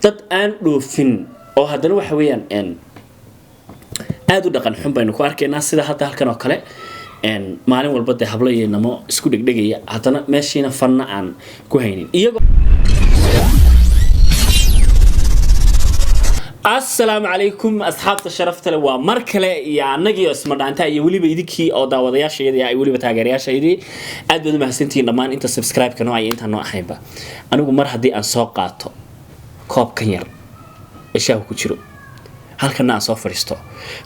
Dad aan dhoofin oo haddana waxa weeyaan aada u dhaqan xun baynu ku arkaynaa, sida hadda halkan oo kale maalin walba dee hablo iyo namo isku dhegdhegaya, haddana meeshiina fanna aan ku haynin iyagoo. Asalaamu calaykum asxaabta sharafta leh, waa mar kale iyo annagii oo ismadhaanta iyo weliba idinkii oo daawadayaashayadii ay weliba taageerayaashayadii. Aad baad u mahadsantihiin dhammaan inta subscribe-ka noo iyo intaan noo ahaynba. Anigu mar haddii aan soo qaato koobkan yar ee shaahu ku jiro, halkana aan soo fadhiisto,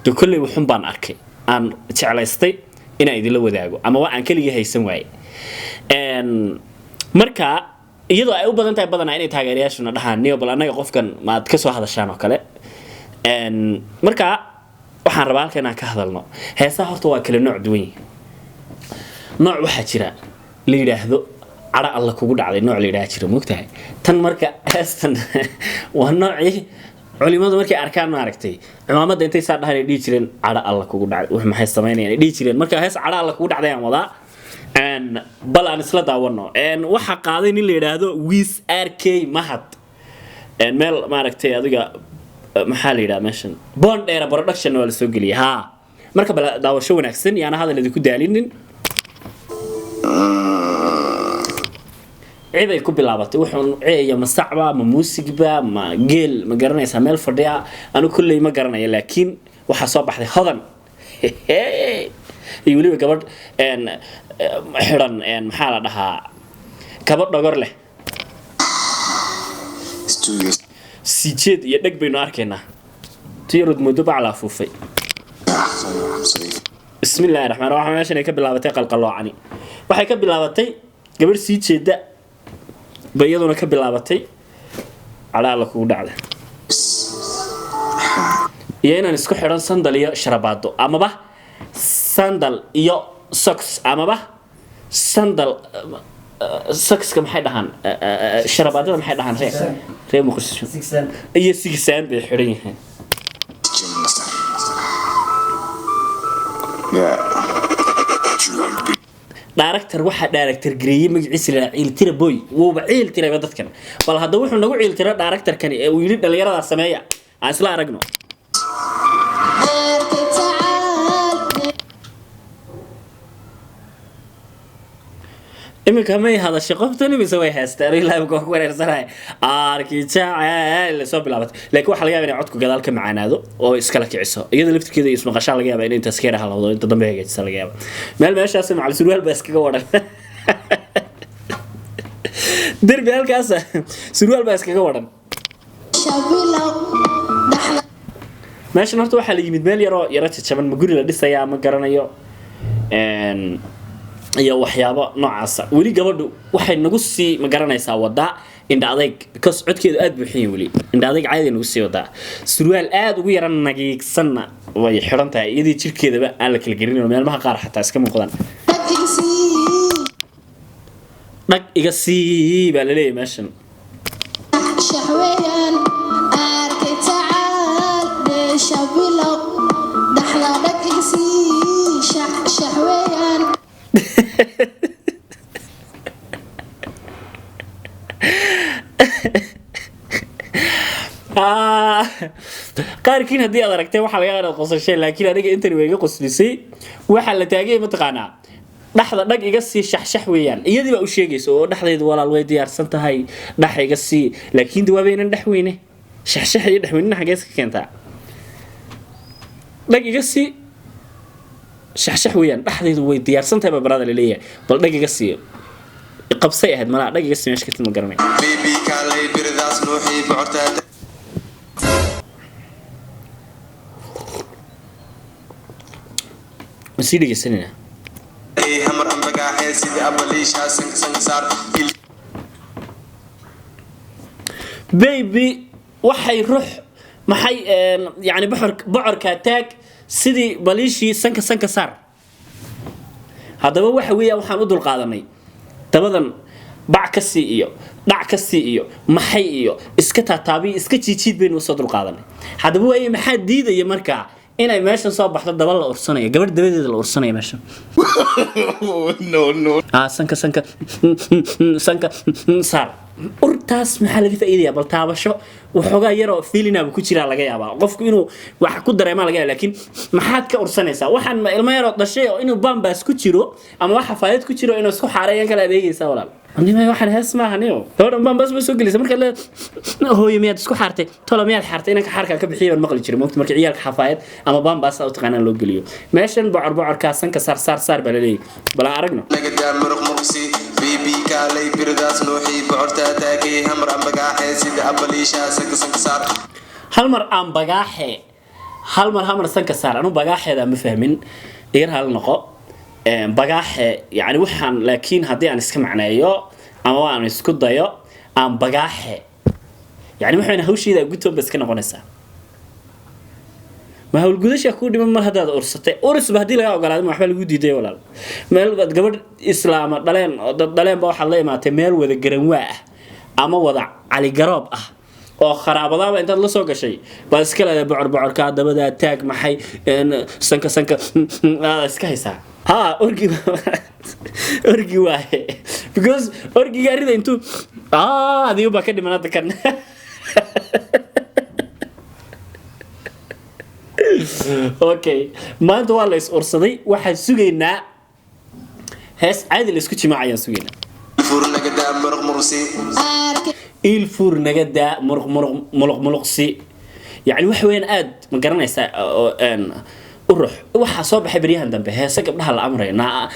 dee kolley wuxun baan arkay aan jeclaystay inaan idinla wadaago ama waa aan keligii haysan waaye. Marka iyadoo ay u badan tahay badanaa inay taageerayaashuna dhahaan, "Niyo, bal annaga qofkan maad ka soo hadashaan" oo kale. Marka waxaan rabaa halka inaan ka hadalno heesaha. Horta waa kala nooc duwan yihin. Nooc waxaa jira la yidhaahdo "cadho alla kugu dhacday", nooc la yidhaha jira, moogtahay tan. Marka heestan waa noocii culimadu markay arkaan, maaragtay, cimaamadda intay saa dhahan ay dhihi jireen, "Cadho alla kugu dhacday, wax maxay samaynayaan?" ay dhihi jireen. Marka hees "Cadho alla kugu dhacday" aan wadaa, bal aan isla daawano. Waxaa qaaday nin la yidhaahdo Wiis R K Mahad. Meel, maaragtay, adiga maxaa la yidhaha meeshan, Boondheera Production waa la soo geliyay. Ha, marka bal daawasho wanaagsan, yaana hadal idinku daalinin. Cibay ku bilaabatay, wuxuu ciyaya ma sacba, ma muusigba, ma geel, ma garanaysaa? Meel fadhiya anu kolley ma garanayo, laakiin waxaa soo baxday Hodan iyo weliba gabadh xidhan, maxaa la dhahaa, gabadh dhogor leh, sijeed iyo dheg baynu arkaynaa, tiyarood moodo baclaa afuufay. Bismi illaahi raxmaan raxiim. Meeshan ay ka bilaabatay qalqaloocani waxay ka bilaabatay gabadh sii jeeda ba iyaduna ka bilaabatay "cadha alla kugu dhacda" iyo inaan isku xidhan sandal iyo sharabaado, amaba sandal iyo socks, amaba sandal sockska maxay dhahaan, sharabaadada maxay dhahaan reer Muqdisho? Iyo sigisaan bay xidhan yihiin. Director, waxaa director gareeyey magaciisa la Ciiltira Boy. Wuuba ciil tirayba dadkan. Bal hadda wuxuu nagu ciil tira directorkani ee uu yidhi dhalinyaradaa sameeya, aan isla aragno. Iminka may hadashay qoftani mise way haystaan? Ilaa imika ku wareersanahay arki jacayl soo bilaabatay, laakiin waxaa laga yaabaa inay codku gadaal ka macaanaado oo iskala kiciso iyada laftirkeeda iyo ismaqashaa. Laga yaabaa inay intaas ka yara halowdo, inta dambe hagaajisa laga yaaba. Meel meeshaas macal surwaal baa iskaga wadhan derbi, halkaas surwaal baa iskaga wadhan. Meeshan horta waxaa la yimid meel yaroo yaro jajaban, ma guri la dhisayaa, ma garanayo, iyo waxyaabo noocaasa. Weli gabadhu waxay nagu sii, ma garanaysaa, wadaa indha adayg, because codkeedu aad buu xun yahay. Weli indha adayg caadi nagu sii wadaa. Surwaal aad ugu yara nagiigsanna way xidhan tahay, iyadii jirkeedaba aan la kala gelinin oo meelmaha qaar xataa iska muuqdaan. "Dhag iga sii" baa laleeyahay meeshan. Shaxweeyaan arkay tacaal dheesha bilow dhaxda dhag iga sii shaxweeyaan. Qaarkiin haddii aad aragtay waxaa laga yaabaa inaad qosasheen, laakiin aniga intani way iga qoslisay. Waxaa la taagay, mataqaanaa, "Dhaxda dhag iga sii, shaxshax weeyaan." Iyadii baa u sheegaysa oo dhexdaydu, walaal, way diyaarsan tahay, dhax iga sii. Laakiin de waabaynan dhex weyne, shaxshax iyo dhexweynina xagees ka keentaa? "Dhag iga sii, shaxshax weeyaan, dhexdaydu way diyaarsan tahay" baa barada laleeyahay. Bal dhag iga sii qabsay ahayd malaa, dhag iga sii meesha katid, ma garanay. Baby, kaalay biridaas nuuxii bocortaa. Ma sii dhegeysanayna? Hamar ambagaaxee sidii abaliishaa sanka sanka saar. Baby, waxay ruux maxay, yani boxor bocorkaa taag sidii baliishii sanka sanka saar. Haddaba waxa weeya waxaan u dulqaadanay dabadan bac ka sii iyo dhac ka sii iyo maxay iyo iska taataabiyo iska jiijiid baynu usoo dulqaadanay. Haddaba waaye, maxaa diidaya markaa inay meeshan soo baxdo daba la ursanayo, gabadh dabadeeda la ursanayo meeshan? No, no. Sanka sanka sanka saar. Urtaas maxaa laga faa'iidaya? Bal taabasho waxoogaa yaroo feeling-aba ku jiraa laga yaabaa qofku inuu wax ku dareemaa laga yaaba, laakiin maxaad ka ursanaysaa? Waxaan ma ilmo yaroo dhashay oo inuu bambas ku jiro ama wax xafaayad ku jiro inuu isku xaareeyan kala adeegaysaa? Walaal, nima, waxaan hees maaha niyo. Gabadhan bambas ba soo gelaysa markaad leedahay, "Hooyo, miyaad isku xaartay? Tolo, miyaad xaartay?" Inanka xaarkaa ka bixiya baan maqli jiray moogta, marka ciyaalka xafaayad ama bambas u taqaanaan loo geliyo meeshan. Bocor bocorkaa sanka saar saar saar baa laleeyahay. Bal aan aragno. Nagadaa muruq muruqsi, bibi kaalay, birdaas nuuxii, bocortaa taagay, hamar ambagaaxee, sida abaliishaa sanka sanka saar. Hal mar aan bagaaxe, hal mar hamar sanka saar. Anu bagaaxeeda ma fahmin, igar hal noqo. Bagaaxe yani waxaan, laakiin haddii aan iska macneeyo ama aan isku dayo aan bagaaxe, yani waxayna hawsheeda gutoon ba iska noqonaysaa. Ma hawlgudasha kuu dhiman mar haddaad ursatay? Urisba haddii lagaa ogolaado, ma waxba lagu diiday? Walaal, meel baad gabadh islaama dhaleen oo dad dhaleen ba waxaad la imaatay meel wada garanwaa ah ama wada caligaroob ah oo kharaabadaaba intaad la soo gashay baad iska leedahay bocor bocorkaa dabadaa taag, maxay sanka sanka aad iska haysaa. Ha, orgi orgi waaye, because orgiga arida intuu adigu baa ka dhiman hadda kan. Okay, maanta waa la is ursaday. Waxaan sugaynaa hees caadi la isku jimaacayaan sugaynaa. Fur nagadaa muruq muruqsi. Arkay. Il fuur naga daa muruq muruq muluq muluqsi. Yani wax weeyaan aad ma garanaysaa oo u rux. Waxaa soo baxay beryahan dambe heese gabdhaha la amrayo naa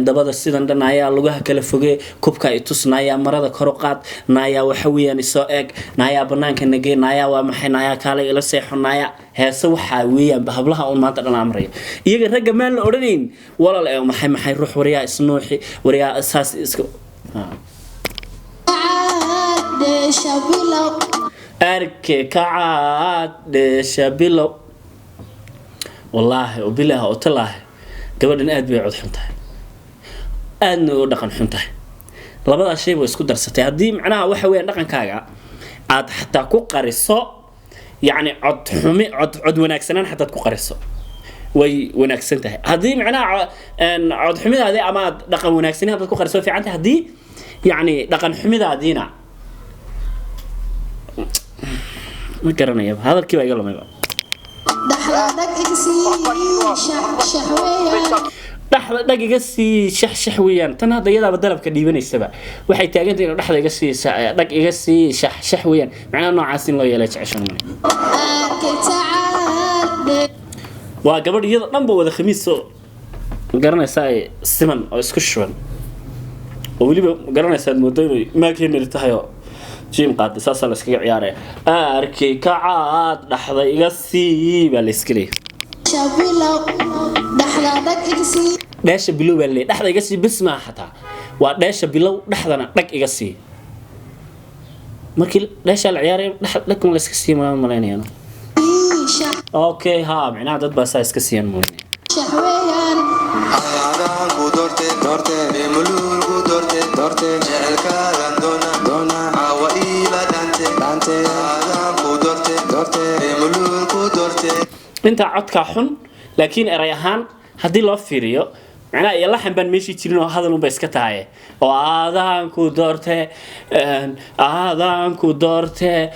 dabada sidan dhan ayaa lugaha kala foge, kubka i tus, naayaa marada kor u qaad, naayaa waxa weeyaan isoo eeg, naayaa banaanka nagee, naayaa waa maxay, naayaa kaalay ila seexo, naayaa. Heese waxaa weeyaan hablaha uun maanta dhan amrayo iyaga, ragga maan la odhanayn. Walaal, ee maxay maxay ruux waryaa isnuuxi waryaa saas iska. Tacaal dheesha bilow. Arke kacaad dheesha bilow. Wallaahi oo bilaahi oo talaahi, gabadhan aad bay cod xun tahay, aadna u dhaqan xun tahay. Labadaas shay bay isku darsatay. Haddii macnaha waxa weeyaan dhaqankaaga aad xataa ku qariso, yacni cod xumi, cod wanaagsanaan xataad ku qariso, way wanaagsan tahay. Haddii macnaha cod xumidaadii ama aad dhaqan wanaagsani haddaad ku qariso, way fiican tahay. Haddii yacni dhaqan xumidaadiina, ma garanayaba, hadalkii baa iga lumayba. Dhaxda dhag iga sii, shax shax weeyaan. Dhexda dhag iga sii, shax shax weeyaan. Tan hadda iyadaaba dalabka dhiibanaysaba, waxay taagantahay inuu dhexda iga sii dhag iga sii, shax shax weeyaan. Macnaha noocaas in loo yeelay jeceshan male. Arkay tacaal dhee. Waa gabadh iyada dhanba wada khamiis oo ma garanaysaa ay siman oo isku shuban oo weliba ma garanaysaa aad moodo inay Mark Henry tahay oo gym qaaday. Saasaa la iskaga ciyaaraya. Arkay kacaad dhexda iga sii baa la iska leeyahay. Bilow dhaxda dhag iga sii. Dheesha bilow baa leeyahay. Dhexda iga sii bes maaha, xataa waa dheesha bilow, dhexdana dhag iga sii. Markii dheeshaa la ciyaaraya dhex dhagma la iska sii malaan malaynayaan. Shax. Okay, ha, micnaha dad baa saa iska siiyaan malaynaya. Shax weeyaan. Adaan ku doorte doorte, beemuluul ku doorte doorte, jecelkaagan doona doona, caawa iila dhaante dhaante, adaan ku doorte doorte, beemuluul ku doorte. Intaa codkaa xun, laakiin eray ahaan haddii loo fiiriyo, macnaha iyo laxan baan meeshii jirin oo hadal unba iska tahay oo aadaan ku doorte, aadaan ku doorte,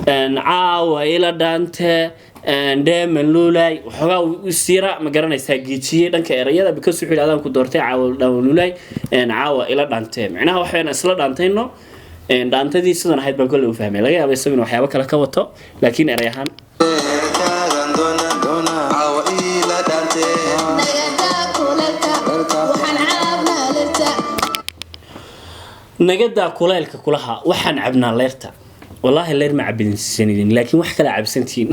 caawa ila dhaante, dheeman luulay. Waxoogaa uu siira ma garanaysaa geejiyey dhanka erayada, because wuxuu yidhi adaan ku doortay, caawa dheeman luulay, caawa ila dhaante. Macnaha waxayna isla dhaantayno, dhaantadii sidan ahayd baan kolley u fahmay. Laga yaaba isaguna waxyaabo kale ka wato, laakiin eray ahaan. Jecelkaagan doona doona, caawa iila dhaante. Nagadaa kuleelka waxaan caabnaa lirta. Nagadaa kulaylka kulaha waxaan cabnaa leyrta. Wallaahi leyr ma cabsanidin, laakiin wax kale cabsantihiin.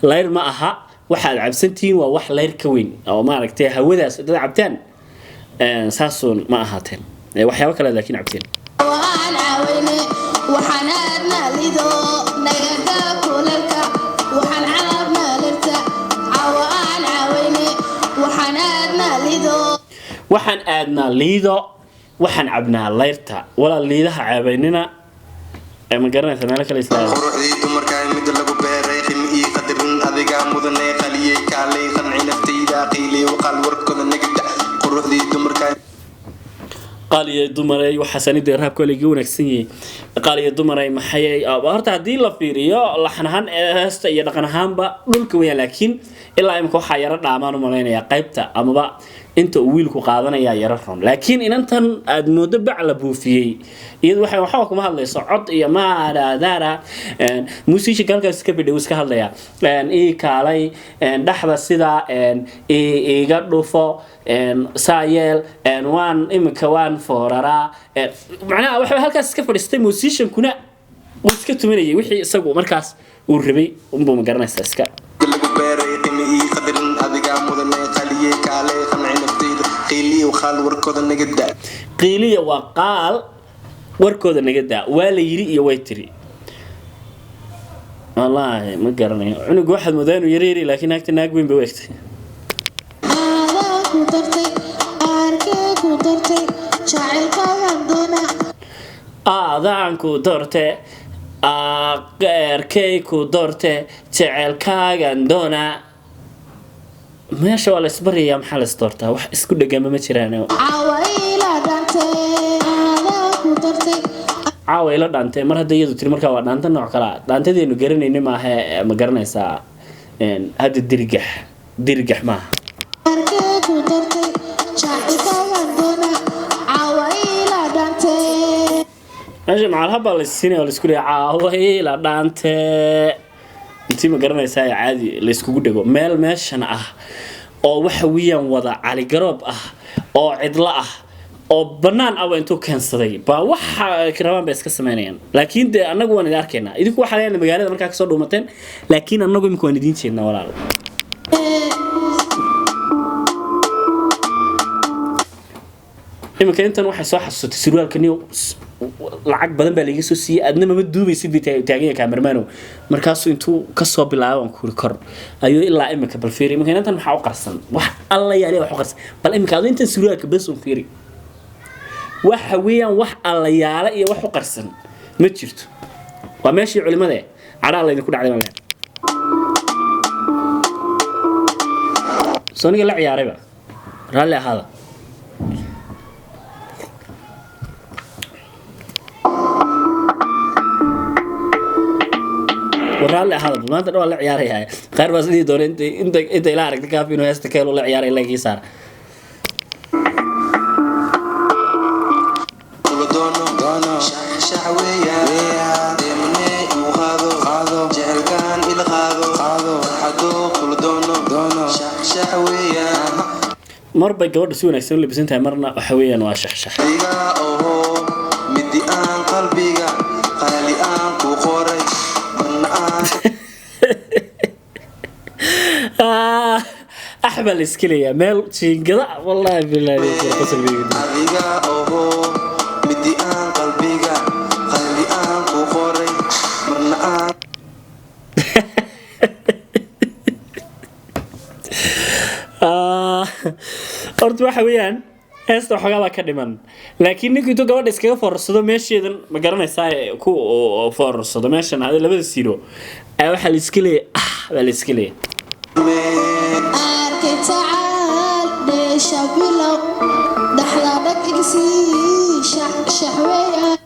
Leyr ma aha waxaad cabsantihiin, waa wax leyr ka weyn oo maaragtay hawadaas dad cabtaan. Saasuun ma ahaateen. Waxyaabo kale laakiin cabteen. Waan caawayne waxaan aadnaa lido. Nagadaa kuleelka waxaan caabnaa lirta. Waan caawayne waxaan aadnaa lido. Waxaan aadnaa liido, waxaan cabnaa leyrta. Walaal, liidaha ceebaynina ee ma garanaysa meelo kale isla. Quruxdii dumarkaa mid lagu beeray, qimi ii qadarin adigaa mudanee, qaliyey kaalay, qanci naftayda, qiilay waqaal warkooda nagada. Quruxdii dumarkaa. Qaaliyo dumaray, waxaas ani dee raabka waa laiga wanaagsan yahay. Qaaliyo dumaray maxay? Horta haddii la fiiriyo laxan ahaan ee heesta iyo dhaqan ahaanba dhulka weeyaan, laakiin ilaa imika waxaa yaro dhaamaan u malaynayaa qaybta amaba inta uu wiilku qaadanaya yaro ron. Laakiin inantan aad moodo bac la buufiyey, iyadu waxay waxba kuma hadlayso, cod iyo maadadaara muusiisha halkaas iska bidhay, wuu iska hadlayaa. Ii kaalay dhexda sidaa iiga dhufo, saa yeel, waan imika waan fooraraa. Macnaha waxa halkaas iska fadhiistay, musiciankuna wuu iska tuminayay wixii isagu markaas uu rabay unbuu, ma garanaysaa, iska Lagu beeray qiimi ii qadarin, adigaa mudane qaliyey, kaalay qanci naftayda, qiiliyo qaal warkooda naga da. Qiiliya waa qaal, warkooda naga daa, waa la yiri iyo way tiri. Wallaahi ma garanayo, cunugu waxaad moodaa inuu yaryari, laakiin naagta naag weyn bay u egtay. Aadaa ku dartay, arkee ku dartay, jacaylkaagaan doonaa. Aadaan ku doorte, arkay ku doorte, jecelkaagan doonaa. Meesha waa la isbaryayaa, maxaa la isdoortaa? Wax isku dhegama ma jiraan. Caawa ila dhantay, aadaa ku dartay. Caawa ila dhaantay, mar hadda iyadu tiri markaa waa dhaanta nooc kale ah. Dhaantadeenu garanayna maaha, ma garanaysaa? Hadda dirgax dirgax maaha. Arkee ku dartay, jacaylkaagaan doonaa, caawa ila dhantay. Meesha macalha baa la siinaya oo laisku leeyahay caawa ila dhaante intii, ma garanaysaa, caadi la iskugu dhego meel meeshan ah oo waxa weeyaan wada caligaroob ah oo cidlo ah oo bannaan ah intuu keensaday baa waxa ay rabaan bay iska sameynayaan. Laakiin dee annagu waan idin arkaynaa, idinku waxaa leeyahay magaalada markaa kasoo dhuumateen, laakiin annagu imika waan idiin jeednaa, walaal. Iminka intan waxay soo xasuusatay surwaalka niyo lacag badan baa laiga soo siiyey, adna mama duubaysid bay taagan yahay kaamermaanow. Markaasuu intuu kasoo bilaabo aan kuri kor ayuu ilaa iminka. Bal fiiri iminka intan maxaa u qarsan? Wax alla yaaliya wax u qarsan. Bal iminka adu intan surwaalka bes un fiiri, waxa weeyaan wax alla yaala iyo wax u qarsan ma jirto. Waa meeshii culimada cadhaa laydinku dhacday baan leeyahay. Sooniga la ciyaarayba raalli ahaada. Waraalli ahaada, maanta dhan waa la ciyaarayaa. Qaar baa sidii doonay inta ila aragtay kaafi inuu heesta keelo la ciyaaray laygii saara. Kula doono doono, shax shax weeyaan, deemane igu qaado qaado, jecelkaan ila qaado qaado, farxado kula doono doono, shax shax weeyaan. Mar bay gabadha si wanaagsan u labisan tahay, marna waxa weeyaan waa shaxshax. Adiga oho midi aan qalbiga qaali aan ku qoray marna aan Ah, ax baa la iska leeyahay meel jiingada, wallaahi bilaahi qosol bay igu dilay. Adiga oho midi aan qalbiga qaali aan ku qoray marna aan Horta waxa weeyaan heesta waxoogaa baa ka dhiman, laakiin ninku intuu gabadha iskaga foorarsado meesheedan, ma garanaysaa, ee ku foorarsado meeshan adi labada siiro ayaa waxaa la iska leeyahay, ah baa la iska leeyahay. Arkay tacaal dheesha bilow, dhaxda dhag iga sii, shax shax weeyaan.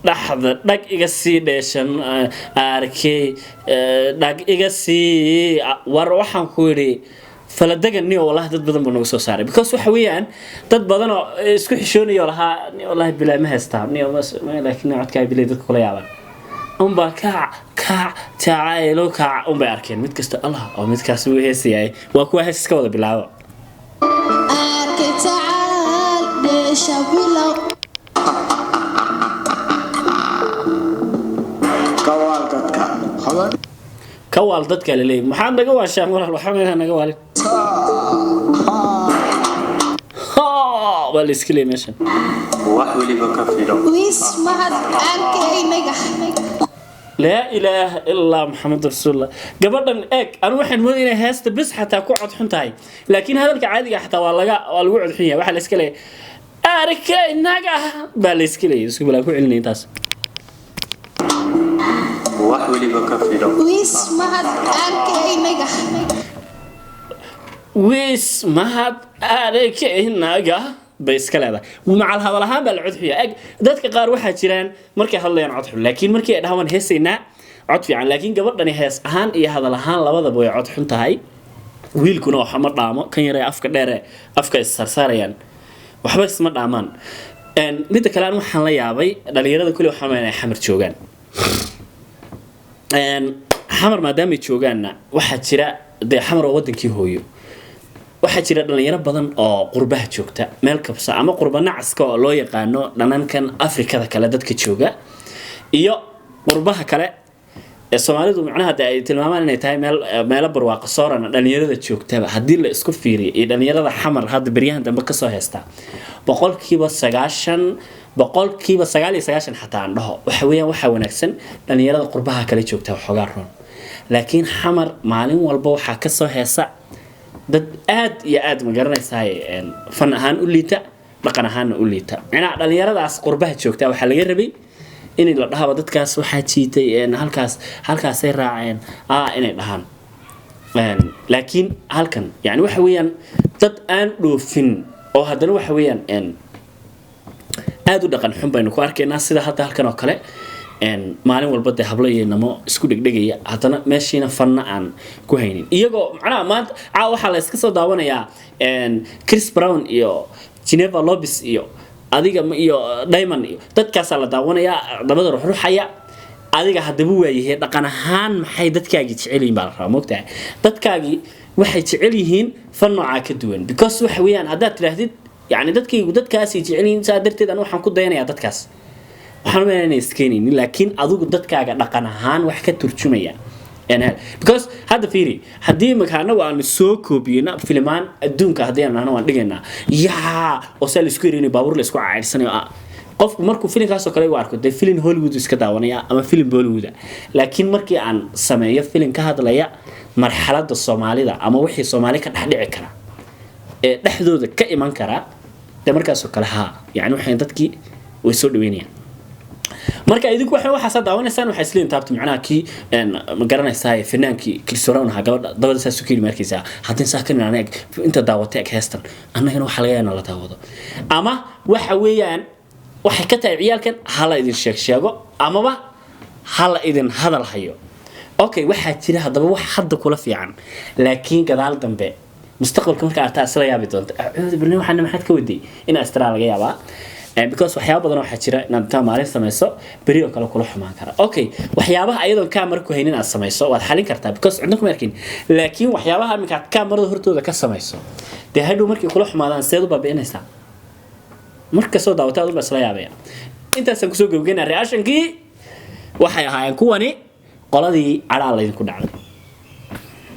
Dhaxda dhag iga sii dheeshan, arkay dhag iga sii. War waxaan ku yidhi faladegan niyo, wallahi dad badan buu nagu soo saaray, because waxa weeyaan dad badan oo isku xishoonaya oo lahaa niyo wallahi bilaa ma haystaa niyo laakiin codkaa bilay dadka kula yaabaan unbaa kac kac jacaylo kac unbay arkeen mid kasta allah oo midkaas wuu heesayaay, waa kuwa hees iska wada bilaabo. Arkay tacaal dheesha bilow. Kawaal dadka. Ka waal dadka la leeyahay, maxaad naga waashaan walaal? Waxba meelaha naga waalin. Ha, waa la iska leeyahay meeshan. Wax weliba ka filo. Wiis mahad arkay naga. Laa ilaaha ilaa Maxamed rasuulullah. Gabadhan eeg, anu waxaan moodaya inay heesta bes xataa ku codxun tahay, laakiin hadalka caadiga xataa waa lagu codxun yahay. Waxaa la iska leeyahay arkay naga baa la iska leeyahay, isku balaa ku celinay intaas. Wax weliba ka filo. Wiis mahad arkay naga. Wiis mahad arkay naga Bay iska leedahay. Macal hadal ahaan baa la cod xuya. Eg, dadka qaar waxaa jiraan markay hadlayaan cod xun, laakiin markii ay dhahaan waan heesaynaa, cod fiican. Laakiin gabadhani hees ahaan iyo hadal ahaan labadaba way cod xun tahay. Wiilkuna waxa ma dhaamo, kan yaree afka dheere afka is-saarsaarayaan, waxba isma dhaamaan. Midda kale, aan waxaan la yaabay dhalinyarada kulli waxaan inay Xamar joogaan. Xamar maadaamay joogaanna, waxaa jira dee Xamar oo wadankii hooyo, waxaa jira dhalinyaro badan oo qurbaha joogta meel kabsa ama qurba nacaska oo loo yaqaano dhanankan Afrikada kale dadka jooga iyo qurbaha kale ee Soomaalidu macnaha dee ay tilmaamaan inay tahay meel meelo barwaaqo soorana. Dhalinyarada joogtaba haddii la isku fiiriyo iyo dhalinyarada Xamar hadda beryahan dambe kasoo heesta, 90%, 99% xataa aan dhaho, waxa weeyaan waxaa wanaagsan dhalinyarada qurbaha kale joogta waxoogaa roon. Laakiin Xamar maalin walba waxaa kasoo heesa dad aad iyo aad, ma garanaysaay, fan ahaan u liita, dhaqan ahaanna u liita. Macnaha dhalinyaradaas qurbaha joogta waxaa laga rabay in la dhahaba dadkaas waxaa jiitay halkaas, halkaasay raaceen inay dhahaan. Laakiin halkan yani waxa weeyaan dad aan dhoofin oo haddana waxa weeyaan aad u dhaqan xun baynu ku arkaynaa, sida hadda halkan oo kale. Maalin walba dee hablo iyo namo isku dhegdhegaya, haddana meeshiina fanna aan ku haynin, iyagoo macnaha maanta caawa waxaa la iska soo daawanayaa Chris Brown iyo Jennifer Lopez iyo adiga iyo Diamond iyo dadkaasaa la daawanayaa dabada ruxruxaya. Adiga haddaba waayahay, dhaqan ahaan maxay dadkaagii jecel yihiin baa la rabaa. Moogtahay, dadkaagii waxay jecel yihiin fan noocaa ka duwan, because waxa weeyaan haddaad tidhaahdid yani dadkaygu dadkaasay jecel yihiin, saa darteed anu waxaan ku dayanayaa dadkaas, waxaan umaleynaya inay iskeenaynin. Laakiin adigu dadkaaga dhaqan ahaan wax ka turjumaya NL. Because hadda fiiri, haddii imika anagu aanu soo koobiyeyna filimaan adduunka, haddii aan nahno waan dhigaynaa yaa oo saa la isku ereynayo, baabuur la isku cayrsanayo, qofku markuu filimkaasoo kale u arko, dee filin Hollywood iska daawanaya ama filim Bollywood. Laakiin markii aan sameeyo filin ka hadlaya marxaladda Soomaalida ama wixii Soomaali ka dhex dhici kara ee dhexdooda ka iman kara, dee markaasoo kale haa, yani waxay dadkii way soo dhaweynayaan. Marka idinku waxa waxaasaa daawanaysaan, waxay isleeyihin taabta macnaha kii ma garanaysaa fanaankii Chris Brown ahaa gabadha dabada saas u keeni markaysaa. Haddii saa ka naan inta daawatay eg heestan, annagana waxaa laga yaabaa in la daawado ama waxa weeyaan waxay ka tahay ciyaalkan hala idin sheeg sheego amaba hala idin hadal hayo. Okay, waxaa jira haddaba wax hadda kula fiican, laakiin gadaal dambe mustaqbalka marka artaa isla yaabi doonta, acuudu billah, waxaana maxaad ka waday inaa istiraa laga yaabaa. Because waxyaaba badan waxaa jira inaad intaa maalin samayso beri oo kale kula xumaan kara. Okay, waxyaabaha ayadoon kaamara ku haynin aad samayso waad xalin kartaa, because cidna kuma arkin. Laakiin waxyaabaha iminka aad kaamarada hortooda ka samayso, dee hadhow markay kula xumaadaan seed u baabi'inaysaa? Markastoo daawata adun baa isla yaabaya. Intaasaan kusoo gebgeynaa reactionkii. Waxay ahaayeen kuwani qoladii cadhaa laydinku dhacday.